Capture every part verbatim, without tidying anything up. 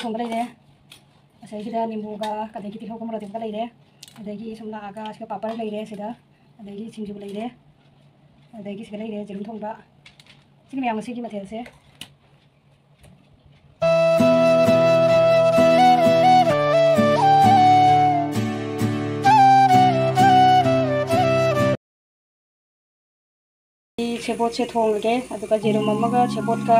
ꯊꯣꯡꯕ ꯂꯩꯔꯦ꯫ ꯉꯁꯥꯏꯁꯤꯗ ꯅꯤꯝꯕꯨꯒ, ꯑꯗꯒꯤ ꯇꯤꯜꯍꯧꯒ ꯃꯣꯔꯣꯛ ꯑꯇꯦꯛꯄꯒ ꯂꯩꯔꯦ꯫ ꯑꯗꯒꯤ ꯁꯨꯝ ꯂꯥꯛꯑꯒ ꯁꯤꯗ ꯄꯥꯄꯔ ꯂꯩꯔꯦ, ꯁꯤꯗ, ꯑꯗꯒꯤ ꯁꯤꯡꯖꯨ ꯂꯩꯔꯦ, ꯑꯗꯒꯤ ꯁꯤꯗ ꯂꯩꯔꯦ ꯌꯦꯔꯨꯝ ꯊꯣꯡꯕ꯫ ꯁꯤꯅꯤ ꯃꯌꯥꯝ ꯉꯁꯤꯒꯤ ꯃꯊꯦꯜꯁꯦ꯫ ꯁꯦꯕꯣꯠꯁꯦ ꯊꯣꯡꯉꯒꯦ, ꯑꯗꯨꯒ ꯌꯦꯔꯨꯝ ꯑꯃꯒ ꯁꯦꯕꯣꯠꯀ,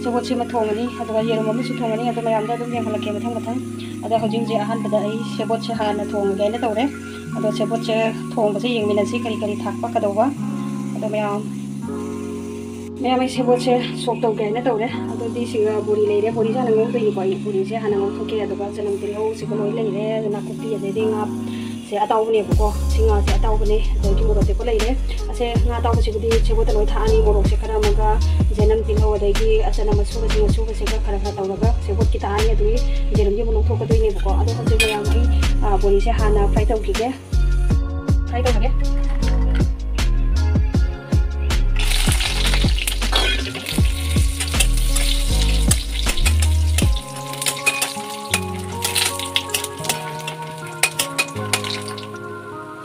ꯁꯦꯕꯣꯠꯁꯤꯃ ꯊꯣꯡꯉꯅꯤ, ꯑꯗꯨꯒ ꯌꯦꯔꯨꯝ ꯑꯃꯁꯨ ꯊꯣꯡꯉꯅꯤ꯫ ꯑꯗꯨ ꯃꯌꯥꯝꯗꯣ ꯑꯗꯨꯝ ꯌꯦꯡꯍꯜꯂꯛꯀꯦ ꯃꯊꯪ ꯃꯊꯪ꯫ ꯑꯗꯣ ꯍꯧꯖꯤꯛ ꯍꯧꯖꯤꯛ ꯑꯍꯥꯟꯕꯗ ꯑꯩ ꯁꯦꯕꯣꯠꯁꯦ ꯍꯥꯟꯅ ꯊꯣꯡꯉꯒꯦ ꯍꯥꯏꯅ ꯇꯧꯔꯦ꯫ ꯑꯗꯣ ꯁꯦꯕꯣꯠꯁꯦ ꯊꯣꯡꯕꯁꯦ ꯌꯦꯡꯃꯤꯟꯅꯁꯤ, ꯀꯔꯤ ꯀꯔꯤ ꯊꯥꯛꯄ ꯀꯗꯧꯕ꯫ ꯑꯗꯣ ꯃꯌꯥꯝ, ꯃꯌꯥꯝ ꯑꯩ ꯁꯦꯕꯣꯠꯁꯦ ꯁꯣꯛ ꯇꯧꯒꯦ ꯍꯥꯏꯅ ꯇꯧꯔꯦ꯫ ꯑꯗꯨꯗꯤ ꯁꯤꯒ ꯕꯣꯔꯤ ꯂꯩꯔꯦ, ꯕꯣꯔꯤꯁꯦ ꯍꯥꯟꯅ ꯉꯧꯗꯣꯏꯅꯤꯀꯣ꯫ ꯑꯩ ꯕꯣꯔꯤꯁꯦ ꯍꯥꯟꯅ ꯉꯧꯊꯣꯛꯀꯦ꯫ ꯑꯗꯨꯒ ꯆꯅꯝ, ꯇꯤꯜꯍꯧ, ꯁꯤꯒ ꯂꯣꯏ ꯂꯩꯔꯦ꯫ ꯑꯗꯨ ꯅꯥꯀꯨꯞꯄꯤ, ꯑꯗꯩꯗꯤ ꯉꯥ ꯁꯦ ꯑꯇꯥꯎꯕꯅꯦꯕꯀꯣ꯫ ꯁꯤ ꯉꯥꯁꯦ ꯑꯇꯥꯎꯕꯅꯦ꯫ ꯑꯗꯒꯤ ꯃꯣꯔꯣꯛ ꯑꯇꯦꯛꯄ ꯂꯩꯔꯦ꯫ ꯑꯁꯦ ꯉꯥ ꯑꯇꯥꯎꯕꯁꯤꯕꯨꯗꯤ ꯁꯦꯕꯣꯠꯇ ꯂꯣꯏ ꯊꯥꯛꯑꯅꯤ꯫ ꯃꯣꯔꯣꯛꯁꯦ ꯈꯔ ꯑꯃꯒ, ꯆꯅꯝ, ꯇꯤꯜꯍꯧ, ꯑꯗꯒꯤ ꯑꯆꯅꯝ ꯑꯁꯨꯕꯁꯤꯡ ꯑꯁꯨꯕꯁꯤꯒ ꯈꯔ ꯈꯔ ꯇꯧꯔꯒ ꯁꯦꯕꯣꯠꯀꯤ ꯊꯥꯛꯑꯅꯤ꯫ ꯑꯗꯨꯒꯤ ꯌꯦꯔꯨꯝꯒꯤ ꯑꯃꯨꯛ ꯂꯧꯊꯣꯛꯀꯗꯣꯏꯅꯦꯕꯀꯣ꯫ ꯑꯗꯣ ꯍꯧꯖꯤꯛ ꯃꯌꯥꯝ ꯑꯩ, ꯑ, ꯕꯣꯔꯤꯁꯦ ꯍꯥꯟꯅ ꯐ꯭ꯔꯥꯏ ꯇꯧꯈꯤꯒꯦ꯫ ꯐ꯭ꯔꯥꯏ ꯇꯧꯔꯒꯦ꯫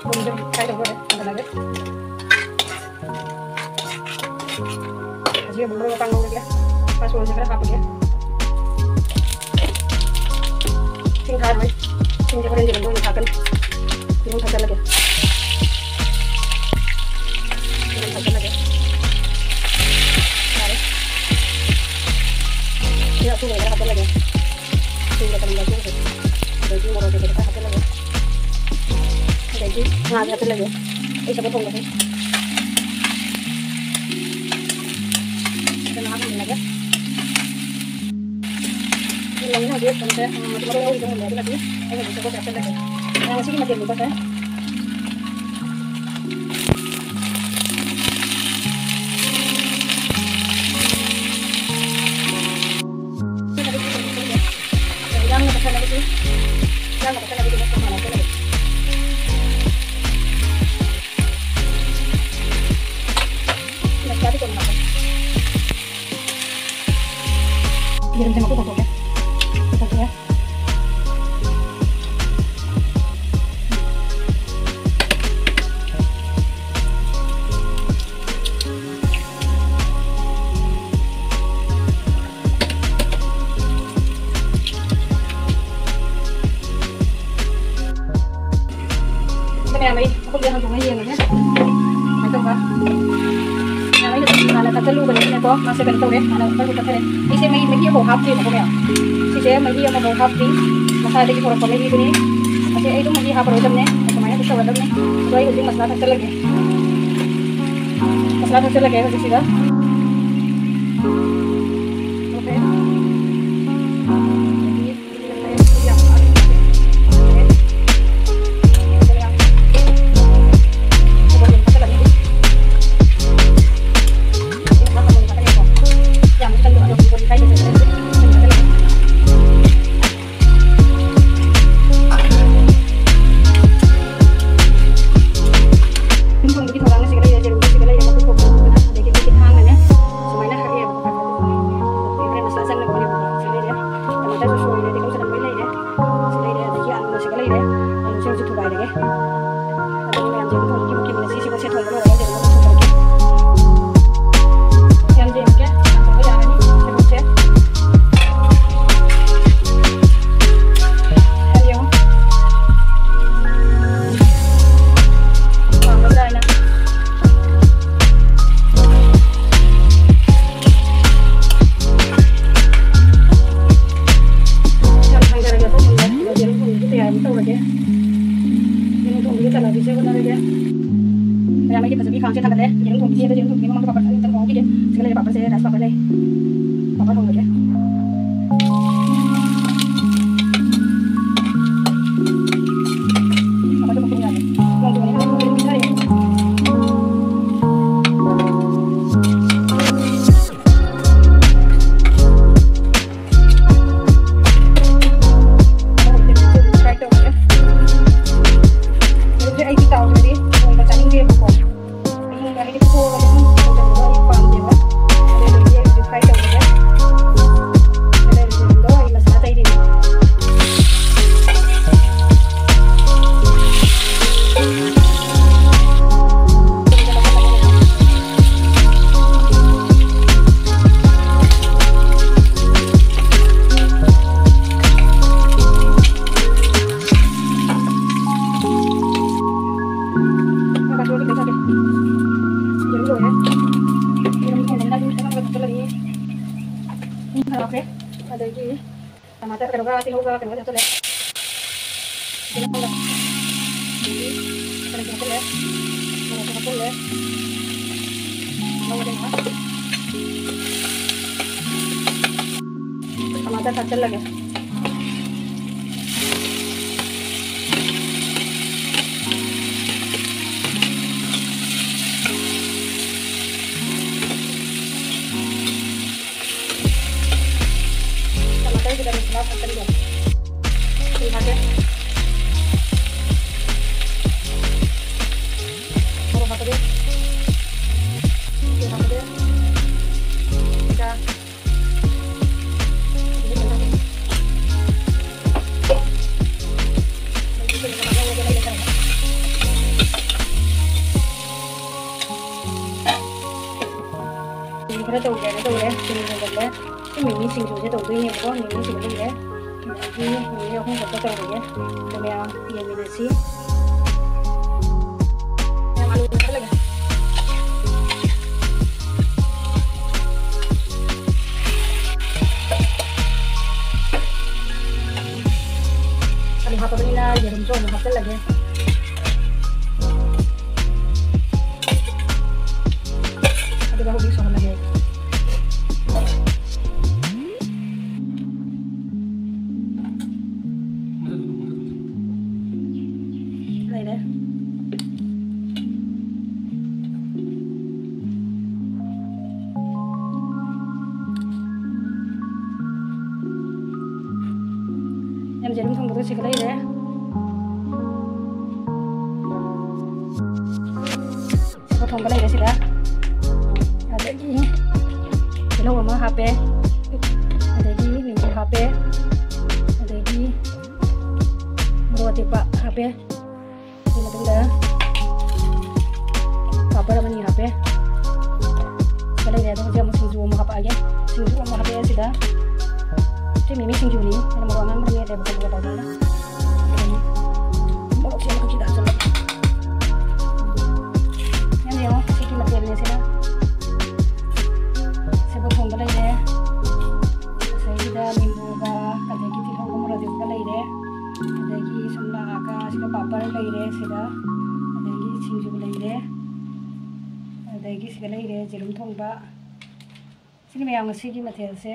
ꯕꯣꯔꯤꯁꯦ ꯐ꯭ꯔꯥꯏ ꯇꯧꯕ ꯂꯣꯏꯔꯦ, ꯊꯥꯡꯒꯠꯂꯒꯦ꯫ ꯍꯧꯖꯤꯛ ꯑꯃꯨꯛ ꯃꯔꯣꯏ ꯃꯄꯥꯡ ꯉꯧꯔꯒꯦ꯫ ꯃꯆꯨꯁꯦ ꯈꯔ ꯍꯥꯞꯄꯒꯦ꯫ ꯏꯁꯤꯡ ꯊꯥꯔꯣꯏ꯫ ꯏꯁꯤꯡꯁꯦ ꯍꯣꯔꯦꯟ ꯌꯦꯔꯨꯝꯗ ꯑꯣꯏꯅ ꯊꯥꯛꯀꯅꯤ꯫ ꯌꯦꯔꯨꯝ ꯊꯥꯛꯆꯜꯂꯒꯦ꯫ ꯌꯦꯔꯨꯝ ꯊꯥꯛꯆꯜꯂꯒꯦ꯫ ꯌꯥꯔꯦ꯫ ꯁꯤꯗ ꯑꯁꯨꯕ ꯈꯔ ꯍꯥꯞꯆꯜꯂꯒꯦ꯫ ꯁꯤꯡꯒ ꯆꯅꯝꯒ ꯑꯁꯨꯕꯁꯦ꯫ ꯑꯗꯒꯤ ꯃꯣꯔꯣꯛ ꯑꯇꯦꯛꯄꯗꯣ ꯈꯔ ꯍꯥꯞꯆꯜꯂꯒꯦ꯫ ꯑꯗꯒꯤ ꯉꯥꯁꯦ ꯍꯥꯞꯆꯜꯂꯒꯦ꯫ ꯑꯩ ꯁꯦꯕꯣꯠ ꯊꯣꯡꯕꯁꯦ꯫ ꯐꯖꯅ ꯍꯥꯞꯆꯜꯂꯒꯦ꯫ ꯃꯨꯜꯂꯕꯅꯤꯅ ꯍꯧꯖꯤꯛ ꯀꯩꯅꯣꯁꯦ, ꯎꯝ, ꯃꯔꯣꯏ ꯉꯧꯔꯤꯗꯣ ꯃꯨꯜꯂꯦ꯫ ꯑꯗꯨꯅꯗꯤ ꯑꯩ ꯍꯧꯖꯤꯛ ꯁꯦꯕꯣꯠꯁꯦ ꯍꯥꯞꯆꯜꯂꯒꯦ꯫ ꯉꯁꯤꯒꯤ ꯃꯊꯦꯜꯅꯤꯀꯣ ꯁꯦ꯫ ꯌꯦꯔꯨꯝꯁꯦ ꯃꯀꯨ ꯈꯣꯛꯇꯣꯛꯀꯦ꯫ ꯃꯌꯥꯝ ꯑꯩ ꯃꯈꯨꯝꯁꯦ ꯍꯥꯡꯗꯣꯛꯅ ꯌꯦꯡꯉꯒꯦ꯫ ꯀꯃꯥꯏꯅ ꯇꯧꯕ? ꯃꯌꯥꯝ ꯑꯩꯅ ꯍꯥꯟꯅ ꯀꯛꯊꯠꯂꯨꯕꯅꯤꯅꯀꯣ, ꯃꯥꯁꯦ ꯀꯩꯅꯣ ꯇꯧꯔꯦ, ꯍꯥꯟꯅ ꯀꯛꯊꯠꯂꯨ ꯀꯛꯊꯠꯂꯦ꯫ ꯑꯩꯁꯦ ꯃꯍꯤ, ꯃꯍꯤ ꯑꯃꯐꯥꯎ ꯍꯥꯞꯇ꯭ꯔꯤꯕꯀꯣ ꯃꯌꯥꯝ꯫ ꯁꯤꯁꯦ ꯃꯍꯤ ꯑꯃꯐꯥꯎ ꯍꯥꯞꯇ꯭ꯔꯤ, ꯃꯁꯥꯗꯒꯤ ꯊꯣꯔꯛꯄ ꯃꯍꯤꯗꯨꯅꯤ꯫ ꯑꯁꯤ ꯑꯩ ꯑꯗꯨꯝ ꯃꯍꯤ ꯍꯥꯞꯄꯔꯣꯏꯗꯕꯅꯦ, ꯑꯗꯨꯃꯥꯏꯅ ꯑꯗꯨꯝ ꯇꯧꯔꯗꯕꯅꯦ꯫ ꯑꯗꯣ ꯑꯩ ꯍꯧꯖꯤꯛ ꯃꯁꯂꯥ ꯊꯥꯛꯆꯜꯂꯒꯦ꯫ ꯃꯁꯂꯥ ꯊꯥꯛꯆꯜꯂꯒꯦ ꯍꯧꯖꯤꯛꯁꯤꯗ꯫ ꯌꯦꯔꯨꯝ ꯊꯣꯡꯕꯒꯤ ꯊꯧꯔꯥꯡ ꯑꯁꯤꯒ ꯂꯩꯔꯦ, ꯌꯦꯔꯨꯝ ꯑꯁꯤꯒ ꯂꯩꯔꯦ, ꯃꯀꯨ ꯈꯣꯛꯄ ꯑꯗꯨꯒ, ꯑꯗꯒꯤ ꯑꯩꯈꯣꯏꯒꯤ ꯊꯥꯡꯅꯅꯦ ꯁꯨꯃꯥꯏꯅ ꯍꯛꯑꯦꯕꯀꯣ꯫ ꯑꯗꯨꯒ ꯍꯣꯔꯦꯟ ꯃꯁꯂꯥ ꯆꯪꯅꯕ ꯍꯣꯠꯅꯕꯗ ꯁꯤ ꯂꯩꯔꯦ, ꯇꯃꯥꯇꯔꯁꯨ ꯁꯣꯏꯔꯦ, ꯇꯤꯜꯍꯧ ꯆꯅꯝ ꯂꯣꯏ ꯂꯩꯔꯦ꯫ ꯁꯤ ꯂꯩꯔꯦ, ꯑꯗꯒꯤ ꯑꯂꯨ ꯑꯁꯤꯒ ꯂꯩꯔꯦ꯫ ꯑꯂꯨꯁꯦ ꯍꯧꯖꯤꯛ ꯊꯨꯒꯥꯏꯔꯒꯦ꯫ ꯑꯗꯨꯒ ꯃꯌꯥꯝꯁꯦ ꯑꯗꯨꯝ ꯊꯣꯡꯕꯒꯤ ꯃꯨꯀꯤ ꯃꯨꯟꯅ ꯁꯤ ꯁꯤꯕꯣꯠꯁꯦ ꯊꯣꯡꯕ ꯂꯣꯏꯔꯒ ꯌꯦꯔꯨꯝ ꯑꯃ ꯊꯣꯡꯖꯔꯒꯦ꯫ ꯌꯥꯝ ꯌꯦꯡꯉꯒꯦ, ꯌꯥꯝ ꯊꯣꯡꯕ ꯌꯥꯔꯅꯤ ꯁꯤꯕꯣꯠꯁꯦ꯫ ꯌꯥꯝ ꯌꯦꯡꯉꯣ꯫ ꯍꯥꯎꯒꯗ꯭ꯔꯥ ꯍꯥꯏꯅ꯫ ꯌꯥꯝ ꯊꯥꯡꯗꯔꯒꯦ ꯑꯩꯈꯣꯏ ꯁꯤꯡꯗ꯫ ꯑꯗꯨꯒ ꯌꯦꯔꯨꯝ ꯊꯣꯡꯕꯒꯤ ꯇꯌꯥꯔꯤ ꯑꯃ ꯇꯧꯔꯒꯦ꯫ ꯌꯦꯔꯨꯝ ꯊꯣꯡꯕꯒꯤ ꯆꯠꯅꯕꯤꯁꯦ ꯍꯣꯠꯅꯔꯒꯦ꯫ ꯃꯌꯥꯝ ꯑꯩꯒꯤ ꯐꯖꯕꯤ ꯈꯥꯡꯁꯦ ꯊꯥꯡꯒꯠꯂꯦ꯫ ꯌꯦꯔꯨꯝ ꯊꯣꯡꯕꯒꯤ, ꯑꯗꯣ ꯌꯦꯔꯨꯝ ꯊꯣꯡꯕꯒꯤ ꯃꯃꯥꯡꯗ ꯄꯥꯄꯔ ꯑꯅꯤꯇꯪ ꯍꯧꯕꯤꯒꯦ꯫ ꯁꯤꯗ ꯂꯩꯔꯦ ꯄꯥꯄꯔꯁꯦ, rice paper ꯂꯩ꯫ ꯄꯥꯄꯔ ꯍꯧꯔꯒꯦ꯫ ꯄꯥꯄꯔꯗꯣ ꯃꯈꯨꯝ ꯌꯥꯗꯦ꯫ ꯅꯣꯡ ꯆꯨꯕꯅꯤꯅ ꯑꯗꯨꯝ ꯄꯤꯊꯔꯛꯑꯦ꯫ ꯐ꯭ꯔꯥꯏ ꯇꯧꯔꯒꯦ꯫ ꯑꯗꯨꯗꯤ ꯑꯩꯗꯤ ꯇꯥꯎꯗ꯭ꯔꯗꯤ ꯊꯣꯡꯕ ꯆꯥꯅꯤꯡꯗꯦꯕꯀꯣ꯫ ꯑꯍꯤꯡꯕ ꯍꯥꯏꯗꯤ ꯄꯣꯛꯑꯒ ꯑꯗꯨꯝ ꯊꯣꯡꯖꯤꯟꯕꯗꯣ ꯑꯩ ꯄꯥꯝꯗꯦꯕ꯫ ꯑꯗꯨꯗꯨꯒꯤ ꯑꯩ ꯍꯧꯖꯤꯛ ꯐ꯭ꯔꯥꯏ ꯇꯧꯔꯒꯦ꯫ ꯀꯩꯅꯣꯒ ꯇꯤꯜꯍꯧꯒ ꯀꯩꯅꯣꯒ ꯍꯥꯞꯆꯜꯂꯦ꯫ ꯇꯤꯜꯍꯧꯒ꯫ ꯀꯩꯅꯣꯁꯨ ꯍꯥꯞꯆꯜꯂꯦ꯫ ꯃꯣꯔꯣꯛꯁꯨ ꯍꯥꯞꯆꯜꯂꯦ꯫ ꯉꯧꯔꯒꯦ ꯉꯥꯏꯍꯥꯛ꯫ ꯇꯃꯥꯇꯔ ꯊꯥꯛꯆꯜꯂꯒꯦ꯫ ꯇꯃꯥꯇꯔꯁꯤꯗ ꯃꯁꯥꯂꯥ ꯊꯥꯛꯆꯟꯒꯦ꯫ ꯊꯨꯝ ꯊꯥꯛꯀꯦ꯫ ꯃꯣꯔꯣꯛ ꯍꯥꯞꯄꯒꯦ꯫ ꯊꯨꯝ ꯍꯥꯞꯄꯒꯦ꯫ ꯁꯤꯒ ꯈꯔ ꯇꯧꯒꯦꯅ ꯇꯧꯔꯦ꯫ ꯆꯤꯅꯤ ꯍꯦꯟꯖꯜꯂꯦ꯫ ꯁꯤ ꯃꯤꯃꯤ ꯁꯤꯡꯖꯨꯁꯦ ꯇꯧꯗꯣꯏꯅꯦꯕꯀꯣ꯫ ꯃꯤꯃꯤ ꯁꯤꯡꯖꯨꯁꯦ ꯑꯗꯒꯤ ꯃꯤꯃꯤ ꯑꯍꯨꯝ ꯈꯛꯇ ꯇꯧꯔꯒꯦ꯫ ꯑꯗꯣ ꯃꯌꯥꯝ ꯌꯦꯡꯃꯤꯟꯅꯁꯤ꯫ ꯃꯌꯥꯝ ꯑꯂꯨ ꯍꯥꯞꯆꯜꯂꯒꯦ꯫ ꯑꯂꯨ ꯍꯥꯞꯄꯕꯅꯤꯅ ꯌꯦꯔꯨꯝꯁꯨ ꯑꯃꯨꯛ ꯍꯥꯞꯆꯜꯂꯒꯦ꯫ ꯑꯗꯨꯒ ꯍꯧꯖꯤꯛ ꯁꯧꯍꯜꯂꯒꯦ꯫ ꯂꯩꯔꯦ꯫ ꯌꯥꯝ ꯌꯦꯔꯨꯝ ꯊꯣꯡꯕꯗꯣ ꯁꯤꯒ ꯂꯩꯔꯦ꯫ ꯁꯤꯒ ꯊꯣꯡꯕ ꯂꯩꯔꯦ ꯁꯤꯗ꯫ ꯑꯗꯒꯤ ꯇꯤꯜꯍꯧ ꯑꯃ ꯍꯥꯞꯄꯦ꯫ ꯑꯗꯒꯤ ꯅꯤꯡꯕꯨ ꯍꯥꯞꯄꯦ꯫ ꯑꯗꯒꯤ ꯃꯣꯔꯣꯛ ꯑꯇꯦꯛꯄ ꯍꯥꯞꯄꯦ꯫ ꯑꯗꯨꯒꯤ ꯃꯇꯨꯡꯗ ꯄꯥꯄꯔ ꯑꯃꯅꯤ ꯍꯥꯞꯄꯦ꯫ ꯁꯤꯗ ꯂꯩꯔꯦ꯫ ꯑꯗꯣ ꯍꯧꯖꯤꯛ ꯑꯃꯨꯛ ꯁꯤꯡꯖꯨ ꯑꯃꯨꯛ ꯍꯥꯞꯄꯛꯑꯒꯦ꯫ ꯁꯤꯡꯖꯨ ꯑꯃꯨꯛ ꯍꯥꯞꯄꯛꯑꯦ ꯁꯤꯗ꯫ ꯁꯤ ꯃꯤꯃꯤ ꯁꯤꯡꯖꯨꯅꯤ꯫ ꯑꯩꯅ ꯃꯣꯔꯣꯛ ꯑꯉꯥꯡꯕ ꯃꯦꯠꯂꯦꯕꯀꯣ, ꯃꯣꯔꯣꯛ powderꯅ꯫ ꯑꯗꯨꯒꯅꯤ ꯃꯣꯔꯣꯛꯁꯦ ꯑꯃꯨꯛ ꯁꯤꯗ ꯍꯥꯞꯆꯤꯜꯂꯒꯦ꯫ ꯌꯥꯝ ꯌꯦꯡꯉꯣ, ꯁꯤꯒꯤ ꯃꯊꯦꯜꯅꯦ ꯁꯤꯅ꯫ ꯁꯦꯕꯣꯠ ꯊꯣꯡꯕ ꯂꯩꯔꯦ꯫ ꯉꯁꯥꯏꯒꯤꯗ ꯅꯤꯝꯕꯨꯒ ꯑꯗꯒꯤ ꯁꯤꯗ ꯄꯥꯄꯔ ꯂꯩꯔꯦ, ꯁꯤꯗ, ꯑꯗꯒꯤ ꯁꯤꯡꯖꯨ ꯂꯩꯔꯦ, ꯑꯗꯒꯤ ꯁꯤꯗ ꯂꯩꯔꯦ ꯌꯦꯔꯨꯝ ꯊꯣꯡꯕ꯫ ꯁꯤꯅꯤ ꯃꯌꯥꯝ ꯉꯁꯤꯒꯤ ꯃꯊꯦꯜꯁꯦ꯫